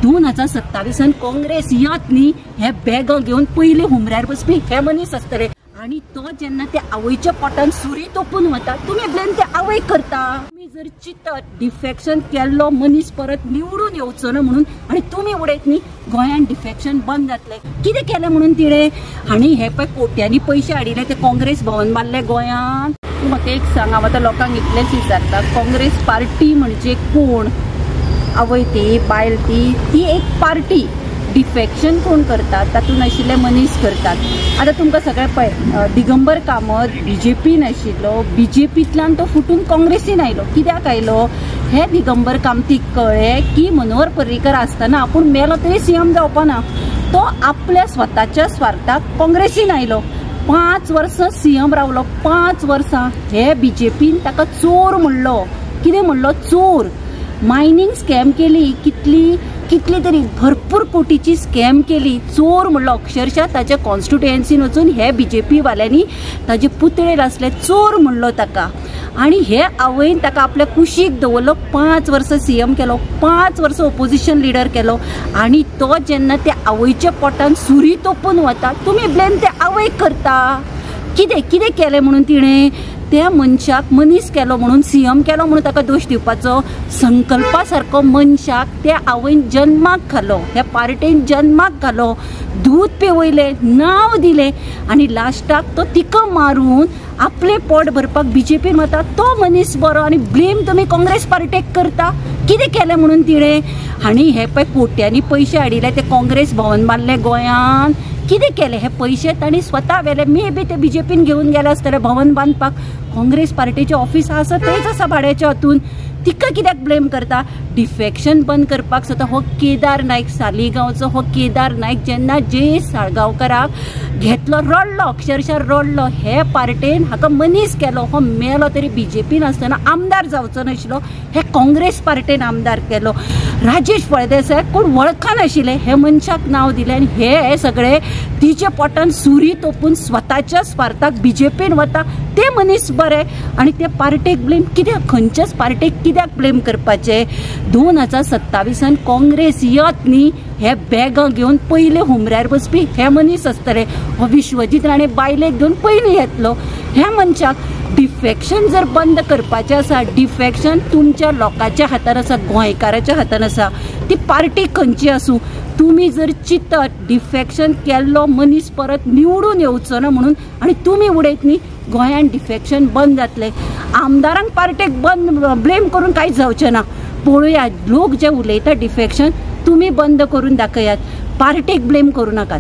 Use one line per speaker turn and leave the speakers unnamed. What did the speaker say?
2027 काँग्रेस येत न्ही हे बॅगां घेवन पयले हुमऱ्यार बसपी हे मनीस आसतले. आनी तो जेन्ना त्या आवयच्या पोटान सुरी तोपून वता तुमी ब्लेम ते आवयक करता. तुमी जर चिंतत डिफेक्शन केल्लो मनीस परत निवडून येवचो ना म्हणून आनी तुमी उडयत न्ही गोंयान डिफेक्शन बंद जातलें. कितें केलें म्हणून तिणें? आनी हे पळय कोट्यांनी पयशे हाडिल्ले ते काँग्रेस भवन बांदले गोंयांत. तूं म्हाका एक सांग, हांव आतां लोकांक इतलेंच विचारता, काँग्रेस पार्टी म्हणजे कोण? आवय ती, बायल ती, ती एक पार्टी. डिफेक्शन कोण करतात? तातूंत आशिल्ले मनीस करतात. आतां तुमकां सगळें पळय, दिगंबर कामत बीजेपीन आशिल्लो, बीजेपींतल्यान तो फुटून काँग्रेसीन आयलो. कित्याक आयलो? हे दिगंबर कामतीक कळ्ळें की मनोहर पर्रीकर आसतना आपूण मेलो तरी सीएम जावपा ना. तो आपल्या स्वताच्या स्वार्थाक काँग्रेसीन आयलो. 5 वर्सां सीएम रावलो. 5 वर्सां हे बीजेपीन ताका चोर म्हणलो. कितें म्हणलो? चोर. मायनींग स्कॅम केली, कितली कितली तरी भरपूर कोटीची स्कॅम केली, चोर म्हणलो. अक्षरशः ताच्या कॉन्स्टिट्युएन्सीन वचून हे बीजेपी वाल्यांनी ताजे पुतळे आसले, चोर म्हणलो ताका. आनी हे आवयन ताका आपल्या कुशीक दवरलो, 5 वर्सां सीएम केलो, 5 वर्सां ओपोजिशन लिडर केलो. आनी तो जेन्ना त्या आवयच्या पोटान सुरी तोपून वता तुमी ब्लेम ते आवयक करता. कितें कितें केलें म्हणून तिणें? त्या मनशाक मनीस केलो म्हणून, सीएम केलो म्हणून ताका दोश दिवपाचो? संकल्पा सारको मनशाक त्या आवयन जन्माक घालो, ह्या पार्टेन जन्माक घालो, दूद पिवयलें, नांव दिलें आनी लास्टाक तो तिका मारून आपलें पोट भरपाक बीजेपीन वता. तो मनीस बरो आनी ब्लेम तुमी काँग्रेस पार्टेक करता. कितें केलें म्हणून तिणें? आनी हे पळय कोट्यांनी पयशे हाडिल्ले ते काँग्रेस भवन बांदले गोंयांत. कितें केलें? हे पयशे तांणी स्वता व्हेले, मे बी ते बीजेपीन घेवन गेले आसतले भवन बांदपाक. काँग्रेस पार्टेचें ऑफिस आसा थंयच आसा भाड्याच्या हातून. तिका कित्याक ब्लेम करता? डिफेक्शन बंद करपाक सुद्दां हो केदार नायक, सालिगांवचो हो केदार नायक जेन्ना जे साळगांवकाराक घेतलो, रडलो, अक्षरशः रडलो. हे पार्टेन हाका मनीस केलो, हो मेलो तरी बीजेपीन आसतना आमदार जावचो नाशिल्लो, हे काँग्रेस पार्टेन आमदार केलो. राजेश फळदेसाय कोण वळखनाशिल्ले, हे मनशाक नांव दिलें आनी हे सगळे तिच्या पोटान सुरी तोपून स्वताच्या स्वार्थाक बीजेपीन वता ते मनीस बरे. आनी ते पार्टेक ब्लेम कित्याक? खंयच्याच पार्टेक कित्याक ब्लेम करपाचें? 2027 काँग्रेस येत न्ही हे बॅगां घेवन पयले हुमऱ्यार बसपी हे मनीस आसतले. हो विश्वजीत राणे बायलेक घेवन पयलीं येतलो. ह्या मनशाक डिफेक्शन जर बंद करपाचें आसा, डिफेक्शन तुमच्या लोकांच्या हातान आसा, गोंयकाराच्या हातान आसा, ती पार्टी खंयची आसूं. तुमी जर चिंतत डिफेक्शन केल्लो मनीस परत निवडून येवचो ना म्हणून आनी तुमी उडयत न्ही गोंयान डिफेक्शन बंद जातलें. आमदारांक पार्टेक बंद ब्लेम करून कांयच जावचें ना. पळोवया लोक जे उलयता डिफेक्शन तुमी बंद करून दाखयात, पार्टेक ब्लेम करूं नाकात.